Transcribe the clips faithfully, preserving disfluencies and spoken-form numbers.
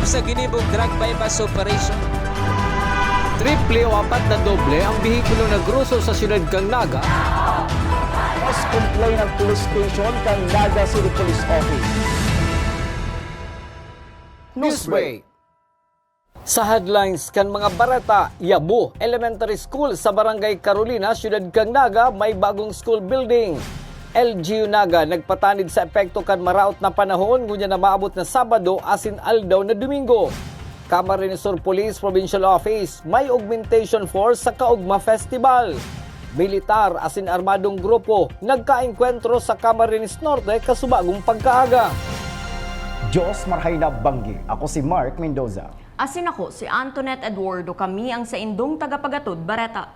Sa ginibong drug buy-bust operation. Triple o apat na doble ang behikulo na groso sa siyudad kan Naga. Mas complain ang police station kan Naga City Police Office. Newsbreak. Sa headlines kan mga bareta, Yabo Elementary School sa Barangay Carolina, siyudad kan Naga, may bagong school building. L G U Naga nagpatanid sa epekto kan maraot na panahon ngunyan na maabot na Sabado asin aldaw na Domingo. Camarines Sur Police Provincial Office, may augmentation force sa Kaugma Festival. Militar asin armadong grupo nagkaengkwentro sa Camarines Norte kasubagong pagkaaga. Diyos marhay na banggi. Ako si Mark Mendoza. Asin ako si Antoinette Eduardo, kami ang saindong tagapagatod bareta.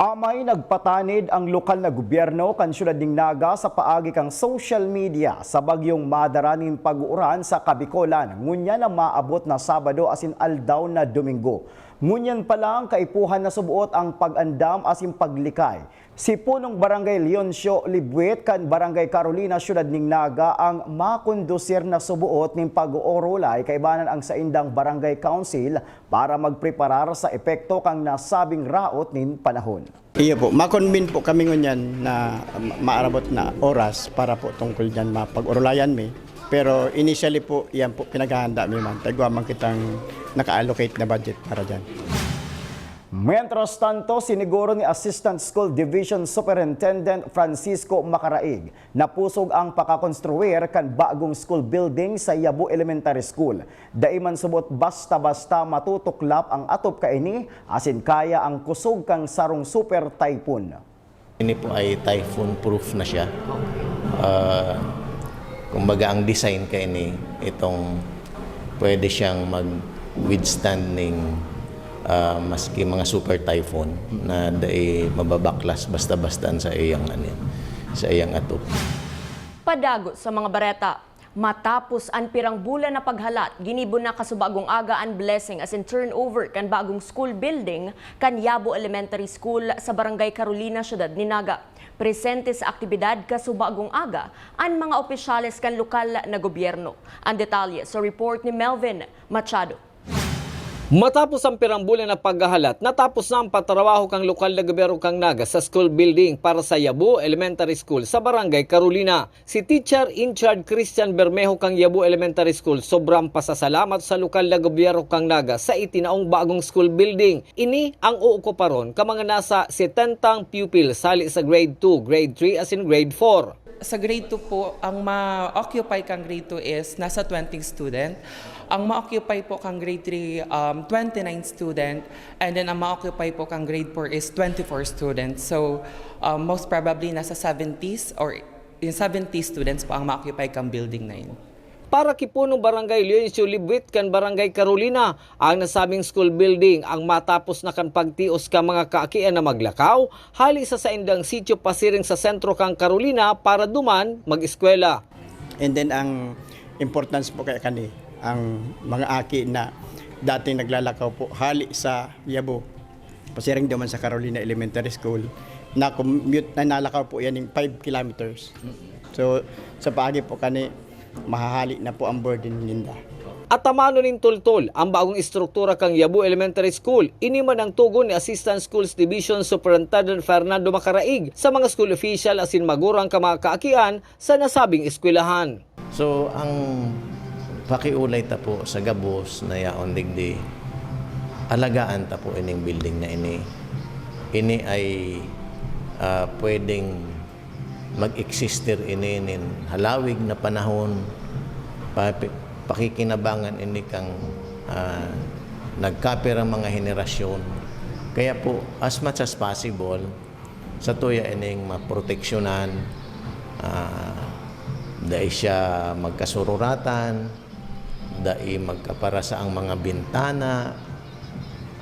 Amay nagpatanid ang lokal na gobyerno kan siyudad nin Naga sa paagi kan social media sa bagyong madara nin pag-uuran sa Kabikolan, ngunyan na maabot na Sabado asin aldaw na Domingo. Ngunyan pa lang, kaipuhan na subuot ang pag-andam asin paglikay. Si Punong Barangay Leoncio Libwit kan Barangay Carolina, siyudad nin Naga, ang makondusir na subuot nin pag-oorolay kaibanan ang saindang barangay council para magpreparar sa epekto kan nasabing raot nin panahon. Iyo po, makonbin po kami ngunyan na ma- maarabot na oras para po tungkol dyan mapag-orolayan mi. Pero initially po, yan po, pinaghahanda mi man. Tagwa man kitang naka-allocate na budget para dyan. Mientras tanto, siniguro ni Assistant School Division Superintendent Francisco Macaraig na pusog ang pakakonstruir kan bagong school building sa Yabo Elementary School. Dai man subot basta-basta matutuklap ang atop kaini, asin kaya ang kusog kan sarong super typhoon. Ini po ay typhoon proof na siya. Ah, kumbaga, ang design kaini, itong pwede siyang mag-withstand ning, ah, maski mga super typhoon na dai mababaklas basta-basta sa iyang, ano yan, sa iyang atop. Padagos sa mga bareta. Matapos an pirang bulan na paghalat, ginibo na kasubagong aga an blessing asin turnover kan bagong school building kan Yabo Elementary School sa Barangay Carolina, Siyudad ni Naga. Presente sa aktibidad kasubagong aga an mga opisyales kan lokal na gobyerno. An detalye sa report ni Melvin Machado. Matapos ang pirang bulan na paghahalat, natapos na ang patrabaho kan lokal na gobyerno kan Naga sa school building para sa Yabo Elementary School sa Barangay Carolina. Si Teacher in Charge Christian Bermejo kan Yabo Elementary School sobrang pasasalamat sa lokal na gobyerno kan Naga sa itinaong bagong school building. Ini ang uukuparon kan mga nasa setenta pupils hali sa grade two, grade three asin grade four. Sa grade two po, ang ma-occupy kang grade two is nasa twenty student. Ang ma-occupy po kang grade three, um, twenty-nine student. And then ang ma-occupy po kang grade four is twenty-four students. So, um, most probably nasa seventies or in seventy students po ang ma-occupy kang building na yun. Para ki Punong Barangay Leoncio Libwit kan Barangay Carolina, ang nasabing school building ang matapos na kan pagtios kan mga kaakian na maglakaw hali sa saindang sityo pasiring sa sentro kan Carolina para duman mag-eskwela. And then ang importance po kaya kani, ang mga aki na dating naglalakaw po hali sa Yabo, pasiring duman sa Carolina Elementary School, na commute na nalakaw po yan ng five kilometers. So, sa paagi po kani, mahahali na po ang burden ninda. At tamano nin tultol ang bagong estruktura kan Yabo Elementary School. Ini man ang tugon ni Assistant Schools Division Superintendent Fernando Macaraig sa mga school official asin magurang kan mga kaakian sa nasabing eskwelahan. So, ang pakiulay ta po sa gabos na yaon digdi, alagaan ta po ining building na ini. Ini ay, ah, pwedeng mag-existir ini nin halawig na panahon, pa-, pakikinabangan ini kang, ah, nagkapirang mga henerasyon. Kaya po, as much as possible, sa tuya ining maproteksyonan, ah, dai siya magkasururatan, dai magkaparasa ang mga bintana,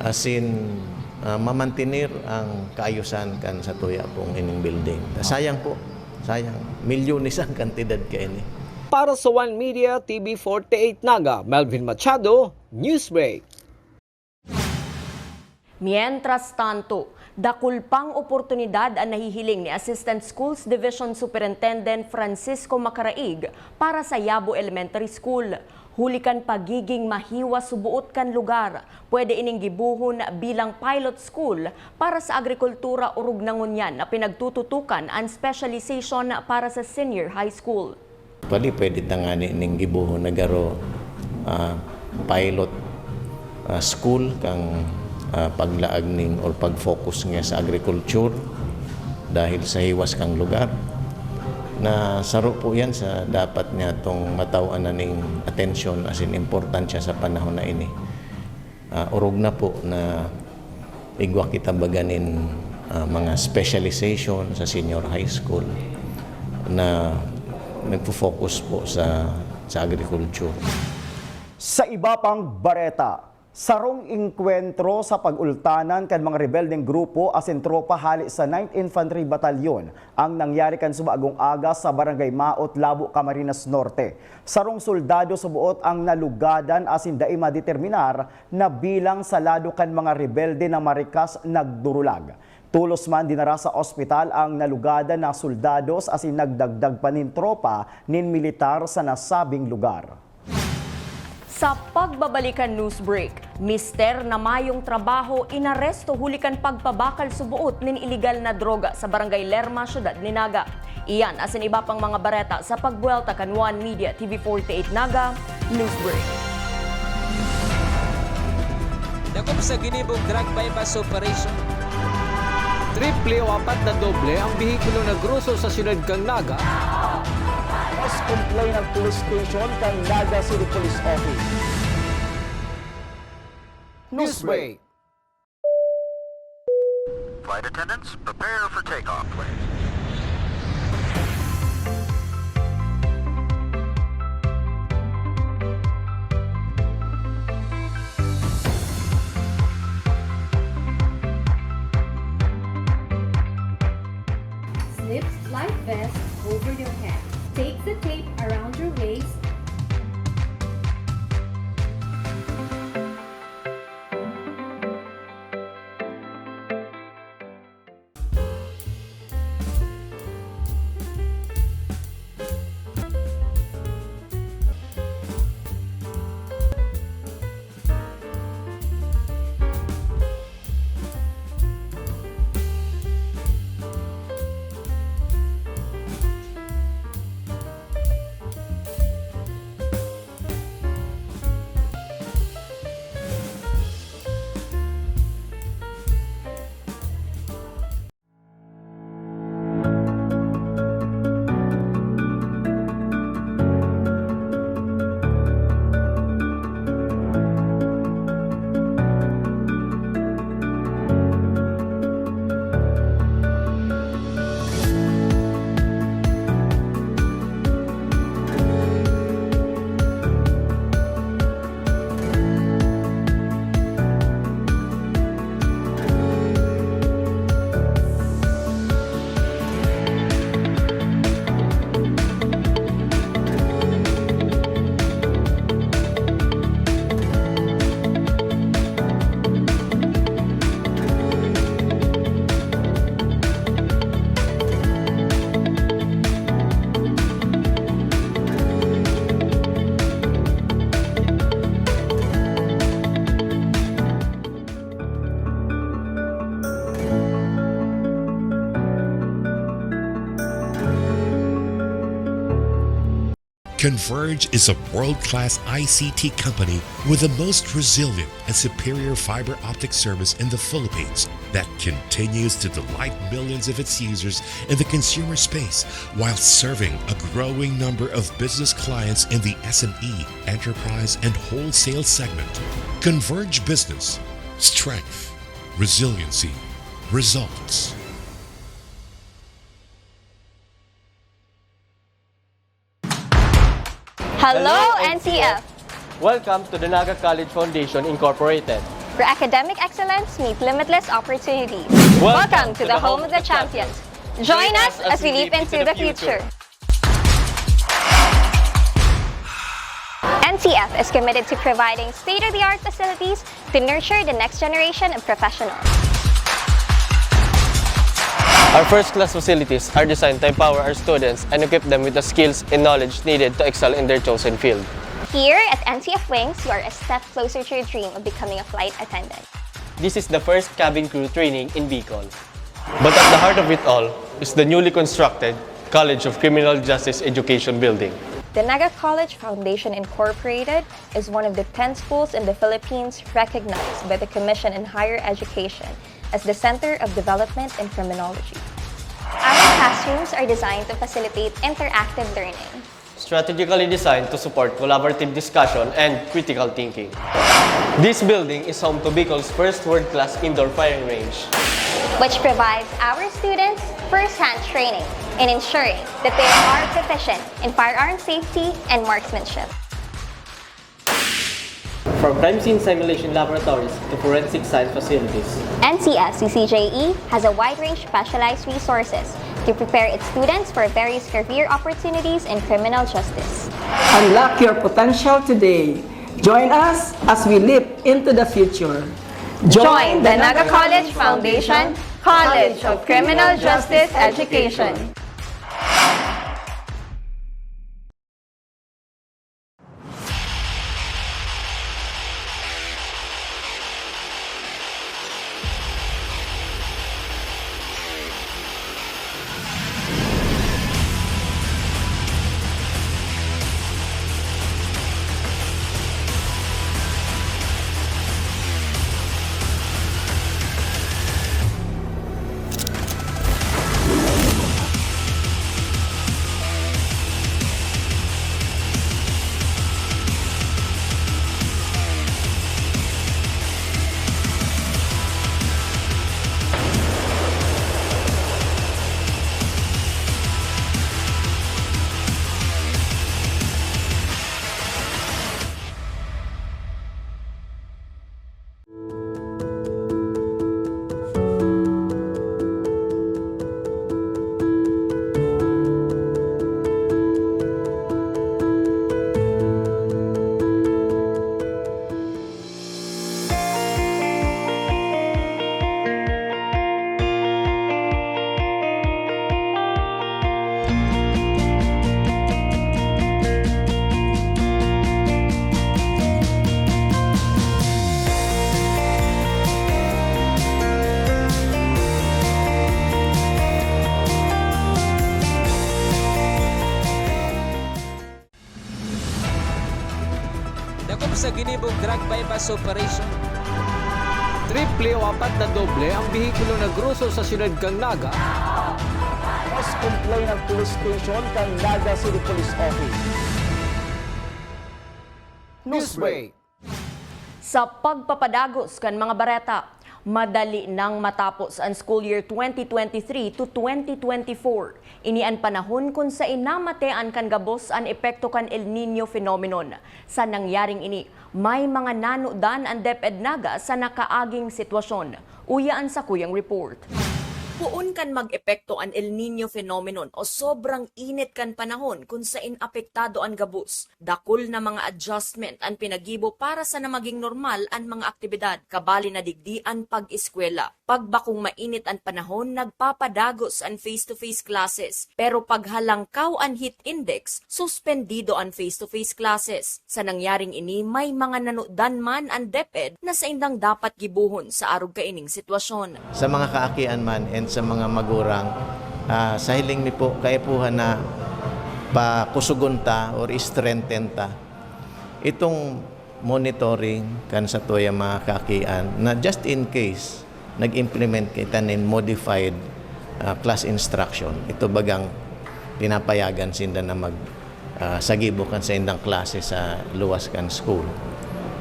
asin, ah, mamantener ang kaayusan kan sa tuya pong ining building. Sayang po, sayang. Milyones ang kantidad kaini. Para sa One Media, T V forty-eight Naga, Melvin Machado, Newsbreak. Mientras tanto, dakul pang oportunidad an nahihiling ni Assistant Schools Division Superintendent Francisco Macaraig para sa Yabo Elementary School. Huli kan pagiging mahiwas suboot kan lugar, pwede ining gibohon bilang pilot school para sa agrikultura orog na ngunyan na pinagtututukan an specialization para sa senior high school. Actually, pwede tangani ning gibohon na garo, ah, pilot, ah, school kang, ah, paglaag ning or pag-focus niya sa agriculture dahil sa hiwas kang lugar. Na saro po yan sa dapat niya tong mataw-an na ning atensyon as in importansya sa panahon na ini. Ah, orog na po na igwa kita baga nin, ah, mga specialization sa senior high school na nagfo-focus po sa, sa agriculture. Sa iba pang bareta, sarong engkwentro sa pag-ultanan kan mga rebeldeng grupo asin tropa hale sa Ninth Infantry Battalion ang nangyari kan subagong aga sa Barangay Maot, Labo, Camarines Norte. Sarong soldado suboot ang nalugadan asin dai madeterminar na bilang sa lado kan mga rebelde na marikas nagdurulag. Tolos man dinara sa ospital ang nalugadan na soldados asin nagdagdag pa nin tropa nin militar sa nasabing lugar. Sa pagbabalik kan news break, mister na mayong trabaho inaresto huli kan pagpabakal suboot nin iligal na droga sa Barangay Lerma, Syudad ni Naga. Iyan asin iba pang mga bareta sa pagbuwelta kan One Media T V forty-eight Naga News Break. Dakop sa ginibong drug buy-bust operation. Triple o apat na doble ang behikulo na groso sa siyudad kan Naga. Mas complain ang police station kan Naga City Police Office. Newsbreak. Flight attendants, prepare for takeoff, please. Slip life vest over your head. Take the tape around your waist. Converge is a world-class I C T company with the most resilient and superior fiber optic service in the Philippines that continues to delight millions of its users in the consumer space while serving a growing number of business clients in the S M E, enterprise, and wholesale segment. Converge Business. Strength, resiliency, results. Hello, N C F! Welcome to the Naga College Foundation Incorporated, where academic excellence meets limitless opportunities. Welcome to the home of the champions. Join us as we leap into the future. N C F is committed to providing state-of-the-art facilities to nurture the next generation of professionals. Our first-class facilities are designed to empower our students and equip them with the skills and knowledge needed to excel in their chosen field. Here at N C F Wings, you are a step closer to your dream of becoming a flight attendant. This is the first cabin crew training in Bicol. But at the heart of it all is the newly constructed College of Criminal Justice Education Building. The Naga College Foundation Incorporated is one of the ten schools in the Philippines recognized by the Commission on Higher Education as the Center of Development in Criminology. Our classrooms are designed to facilitate interactive learning. Strategically designed to support collaborative discussion and critical thinking. This building is home to Bicol's first world-class indoor firing range, which provides our students first-hand training in ensuring that they are proficient in firearm safety and marksmanship. From crime scene simulation laboratories to forensic science facilities, N C F C C J E has a wide range of specialized resources to prepare its students for various career opportunities in criminal justice. Unlock your potential today. Join us as we leap into the future. Join the Naga College Foundation College of Criminal Justice Education. Dakop sa ginibong drug buy-bust operation. Triple o apat na doble ang behikulo na groso sa siyudad kan Naga. Mas complain ang police station kan Naga City Police Office. Newsbreak. Sa pagpapadagos kan mga bareta, madali nang matapos an school year twenty twenty-three to twenty twenty-four. Ini an panahon kun saen namatean kan gabos an epekto kan El Niño phenomenon. Sa nangyaring ini, may mga nanudan an DepEd Naga sa nakaaging sitwasyon. Uya an sakuyang report. Poon kan mag-epekto an El Niño phenomenon o sobrang init kan panahon kun saen apektado an gabos. Dakul na mga adjustment an pinagibo para sana maging normal an mga aktibidad, kabali na digdi an pag-eskwela. Pagbakong mainit an panahon, nagpapadagos an face-to-face classes. Pero paghalangkaw an heat index, suspendido an face-to-face classes. Sa nangyaring ini, may mga nanudan man an DepEd na saindang dapat gibohon sa arog kaining sitwasyon. Sa mga kaakian man and sa mga magurang, ah, sa hiling mi po, kaipuhan na pakusugon ta or strengthen ta itong monitoring kan satuyang mga kaakian na just in case nag-implement kita nin modified, ah, class instruction. Ito bagang pinapayagan sinda na mag, ah, sagibo kan saindang klase sa luwas kan school,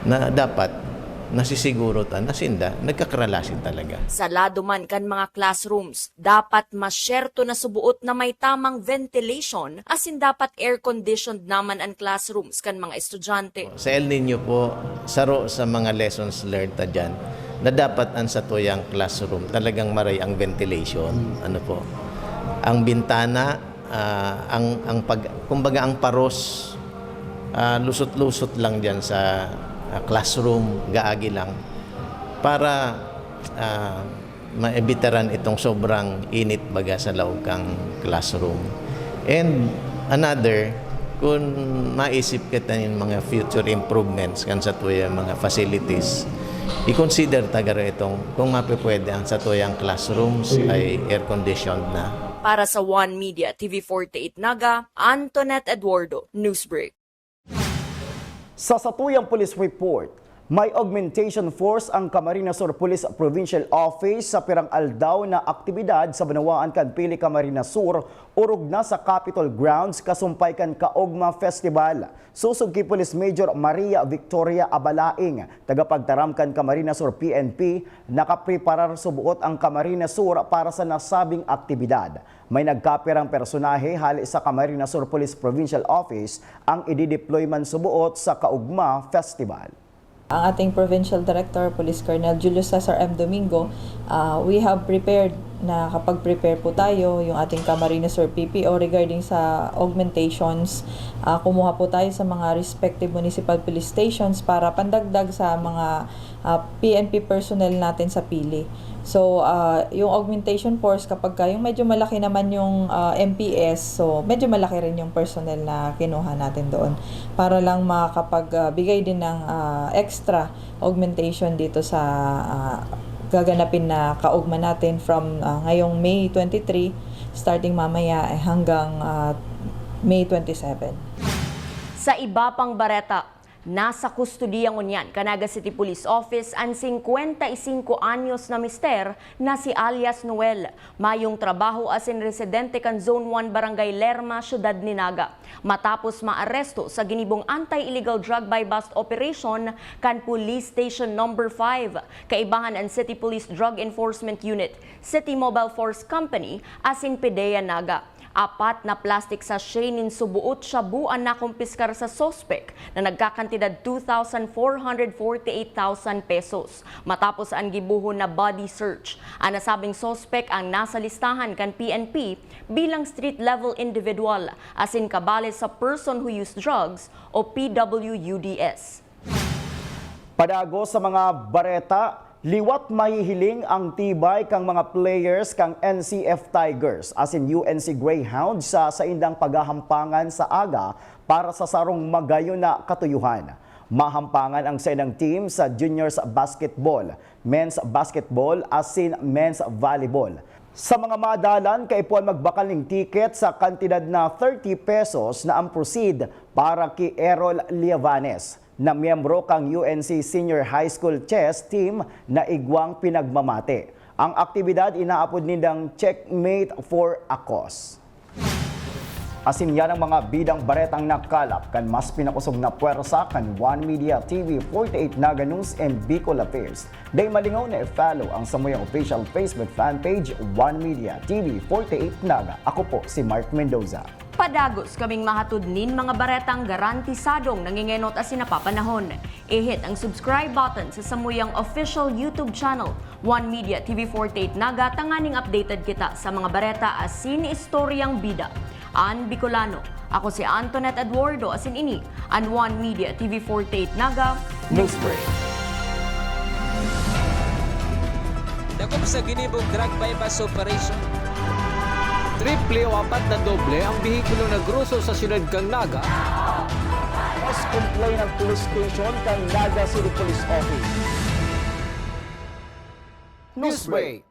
na dapat nasisiguro ta na sinda nagkakralasin talaga. Sa lado man kan mga classrooms, dapat masyerto na suboot na may tamang ventilation, asin dapat air-conditioned naman an classrooms kan mga estudyante. Sa El Niño po, saro sa mga lessons learned ta diyan, na dapat an satuyang classroom talagang maray ang ventilation. Ano po? Ang bintana, ah, ang, ang pag-, kumbaga ang paros, ah, lusot-lusot lang diyan sa, ah, classroom, gaagi lang. Para, ah, maebitaran itong sobrang init baga sa laog kang classroom. And another, Kung maisip kita nin mga future improvements kan satuyang mga facilities, i-consider ta garo itong kung mapipwede ang satuyang classrooms ay air-conditioned na. Para sa One Media T V forty-eight Naga, Antoinette Eduardo, Newsbreak. Sa satuyang police report, may augmentation force ang Camarines Sur Police Provincial Office sa pirang aldaw na aktibidad sa banwaan kan Pili Camarines Sur, orog na sa Capitol Grounds, kasumpay kan Kaogma Festival. Susog ki Police Major Maria Victoria Abalaing, tagapagtaram kan Camarines Sur P N P, nakapreparar subuot ang Camarines Sur para sa nasabing aktibidad. May nagkapirang personahe hale sa Camarines Sur Police Provincial Office ang idideploy man subuot sa Kaogma Festival. Ang ating Provincial Director, Police Colonel Julius Cesar M. Domingo, ah, we have prepared, nakapag-prepare po tayo, yung ating Camarines Sur P P O regarding sa augmentations. Ah, kumuha po tayo sa mga respective municipal police stations para pandagdag sa mga ah, P N P personnel natin sa Pili. So, ah, yung augmentation force, kapag ka, yung medyo malaki naman yung ah, M P S, so medyo malaki rin yung personnel na kinuha natin doon para lang makapagbigay din ng ah, extra augmentation dito sa ah, gaganapin na Kaogma natin from ah, ngayong May twenty-three, starting mamaya eh, hanggang ah, May twenty-seven. Sa iba pang bareta, nasa kustodiya ngunyan kan Naga City Police Office an singkwenta y singko anyos na mister na si alias Noel. Mayong trabaho asin residente kan Zone one, Barangay Lerma, Syudad ni Naga. Matapos maaresto sa ginibong anti-illegal drug buy-bust operation kan Police Station Number five, kaibahan an City Police Drug Enforcement Unit, City Mobile Force Company, asin PDEA Naga. Apat na plastic sachet nin subuot shabu an nakumpiskar sa suspek na nagkakantidad two thousand four hundred forty-eight thousand pesos. Matapos an gibohon na body search, an nasabing suspek ang nasa listahan kan P N P bilang street-level individual asin kabale sa person who used drugs o P W U D S. Padagos sa mga bareta, liwat mahihiling ang tibay kan mga players kan N C F Tigers asin U N C Greyhounds sa saindang paghahampangan sa aga para sa sarong magayon na katuyohan. Mahampangan ang saindang team sa juniors basketball, men's basketball asin men's volleyball. Sa mga madalan, kaipuhan magbakal nin ticket sa kantidad na thirty pesos na ang proceed para ki Errol Liavanes, na miyembro kan U N C Senior High School Chess Team na igwang pinagmamati. Ang aktibidad inaapod nindang Checkmate for a Cause. Asin yan ang mga bidang baretang nakalap kan mas pinakosog na pwersa kan One Media T V forty-eight Naga News and Bicol Affairs. Dai malingaw na i-follow ang samuyang official Facebook fan page, One Media T V forty-eight Naga. Ako po si Mark Mendoza. Padagos kaming mahatod nin mga baretang garantisadong nangengenot asin napapanahon. I-hit ang subscribe button sa samuyang official YouTube channel, One Media T V forty-eight Naga, tanganing updated kita sa mga bareta asin istoryang bida. An Bicolano, ako si Antoinette Eduardo, asin ini an One Media T V forty-eight Naga Newsbreak. Dakop sa ginibong drug buy-bust operation. Triple o apat na doble ang behikulo na groso sa siyudad kan Naga. Mas complain ang police station kan Naga City Police Office. Newsbreak.